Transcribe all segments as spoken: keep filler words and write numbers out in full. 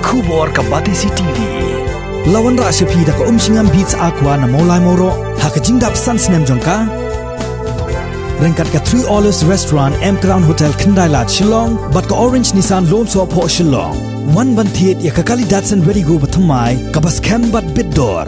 Khubor ka Batesi T V. La wanrah sha phi da ka Umshngam Beats Aqua na Mawlai Mawroh ha ka jingdap san snem jong ka. Ryngkat ka Three Olives Restaurant, M Crown Hotel, Khyndai Lad, Shillong, bad ka Orange Nissan Lumsohphoh, Shillong. Wan ban thied ïa ka kali Datsun Redi-GO bathymmai kaba skhem bad bit dor.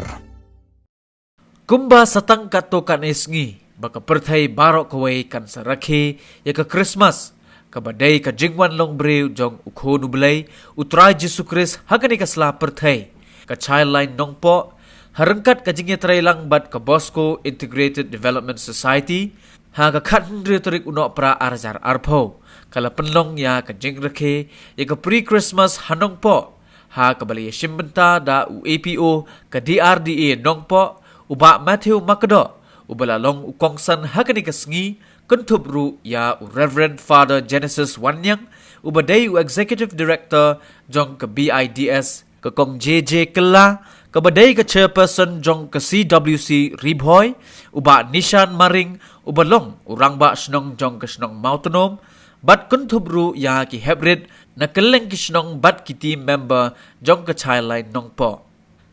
Kumba sa tang katto katne sngi ba ka pyrthei baroh kawei kan sa rakhe ïa ka Krismas, kaba dei ka jingwan long briew jong U Khun U Blei, U Trai Jisu Khrist, ha kane ka sla pyrthei, ka Childline Nongpoh, ha ryngkat ka jingïatreilang bad ka Bosco Integrated Development Society, ha ka khathynriew tarik u Nohprah ar hajar arphew, ka la pynlong ïa ka jingrakhe ïa ka pre-Christmas ha Nongpoh, ha kaba la ïashim bynta da u A P O ka D R D A Nongpoh, u Bah Matthew Makdoh, uba la long u kongsan ha kane ka sngi, kynthup ruh ïa u Reverend Father Genesis Wanniang, uba dei u Executive Director jong ka B I D S, ka Kong J J Kylla, kaba dei ka Chairperson jong ka C W C Ri Bhoi, u Bah Nishan Maring, uba long u Rangbah Shnong jong ka shnong Mawtnom, bad kynthup ruh ïa ki heprit na kylleng ki shnong bad ki team member jong ka Childline Nongpoh.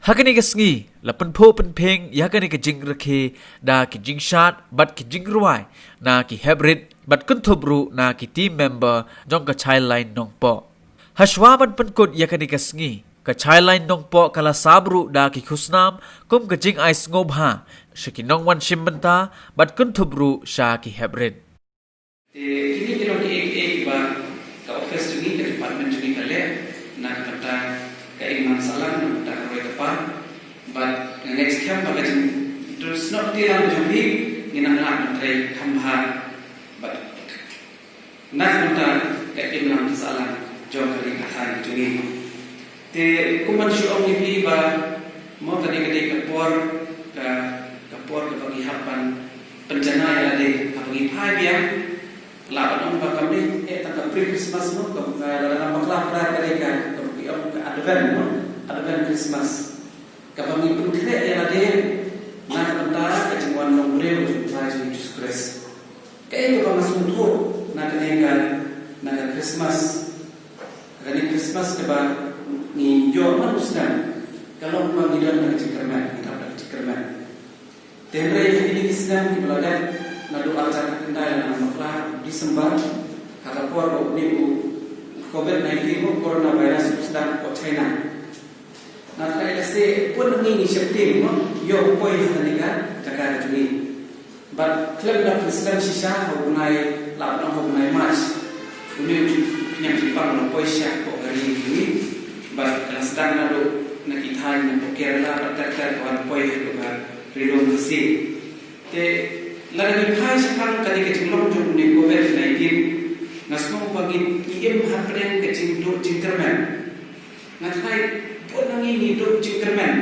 Ha kane ka sngi, la pynphuh pynphieng ïa kane ka jingrakhe da ki jingshad bad ki jingrwai na ki heprit bad kynthup ruh na ki team member jong ka Childline Nongpoh. Hashwa ban pynkut ïa kane ka sngi, ka Childline Nongpoh ka la sap ruh da ki khusnam kum ka jingai sngewbha sha ki nongwan shim bynta bad kynthup ruh sha ki heprit. Te kine ki long kiei kiei kiba ka office jong ngi, ka department jong ngi ka leh na ka bynta ka imlang sahlang, na ka bynta ka roi ka par. Bad nga ngeit skhem ba ka jingdon snoh kti lang jong phi ngin nang lah ban trei kham bha bad na ka bynta ka imlang sahlang jong ka ri ka thaiñ jong ngi. Te kumba shu ong ïa phi ba mo kane ka dei ka por, ka, ka por kaba ngi hap ban pynjanai ïa lade, haba ngi phai biang. Lah ban ong ba kam dei eh tang ka pre-Christmas mo, ka, ka, lada ngam bakla pat ka dei ka, kaba ki ong ka Advent mo, Advent Christmas. Kaba ngi pynkhreh ïa lade na ka bynta ka jingwan long briew jong U Trai Jisu Khrist. Kaei kaba nga sngewthuh na kane ka, na ka Krismas, kane Krismas kaba ngi ïoh man u snem, ka long ba ngi don da ka jingkyrmen, ngi dap da ka jingkyrmen. Te hynrei ha kine ki snem kiba la dep, naduh ar hajar khyndai lada ngam bakla, December, ha ka por ba une u covid nineteen, u coronavirus u sdang hapoh China. Nga kynmaw lehse bun na ngi ngi sheptieng mo, ïoh poi ha kane ka jaka ka jong ngi. Bad khlem da pynslem shisha ha u bnai, lah ban ong ha u bnai March, une u khñiang jingpang u la poi sha hapoh ka ri ka jong ngi. Bad ka la sdang naduh na ki thaiñ napoh Kerala bad ter ter ka wan poi haduh ka ri lum Khasi. Te lada ngi phai shaphang kane ka jinglong jong une covid nineteen, nga sngew ba ngi, ngi im hapdeng ka jingduh jingkyrmen. Nga tharai bun na ngi ngi duh jingkyrmen.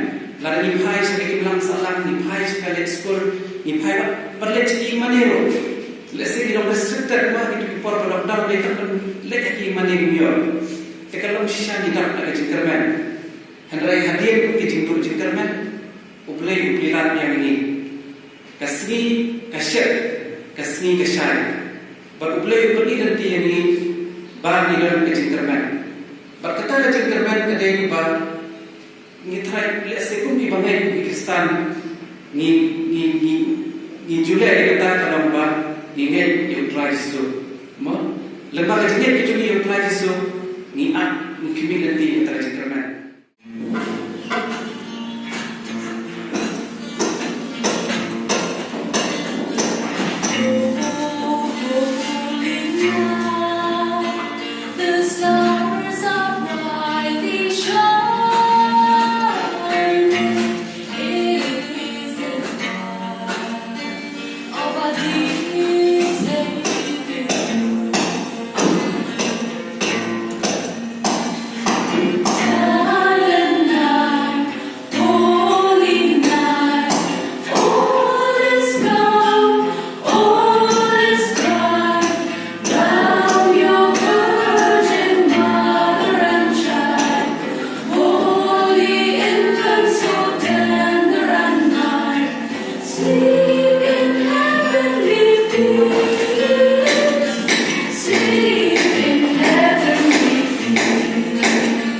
Lada ngi phai sha ka imlang sahlang, ngi phai sha ka leit skul, ngi phai bad, bad leit sha ki ïingmane ruh. Lehse ngi long restricted mo ha kito ki por ka lockdown, leit tang ban leit ha ki ïingmane ngim ïoh. Te ka long shisha ngi dap da ka jingkyrmen. Hynrei hadien ka jingduh jingkyrmen, U Blei u plie lad ïa ngi. Ka sngi ka shit, ka sngi ka shai. Bad U Blei u pyni lynti ïa ngi ba ngi don ka jingkyrmen. Bad kata ka jingkyrmen ka dei ba ngi tharai lehse kum kiba ngeit, kum ki Khristan, ngi, ngi, ngi, ngi ju leh ïa kata ka long ba ngi ngeit ïa U Trai Jisu. Mo? Lyngba ka jingngeit ka jong ngi ïa U Trai Jisu, ngi ap, ngi khmih lynti ïa kata ka jingkyrmen. The stars are brightly shining. It is the birth of our dear Savior. Silent night, holy night, all is calm, all is bright. Round your Virgin Mother and Child, holy infant, so tender and mild, sleep in heavenly peace, sleep in heavenly peace.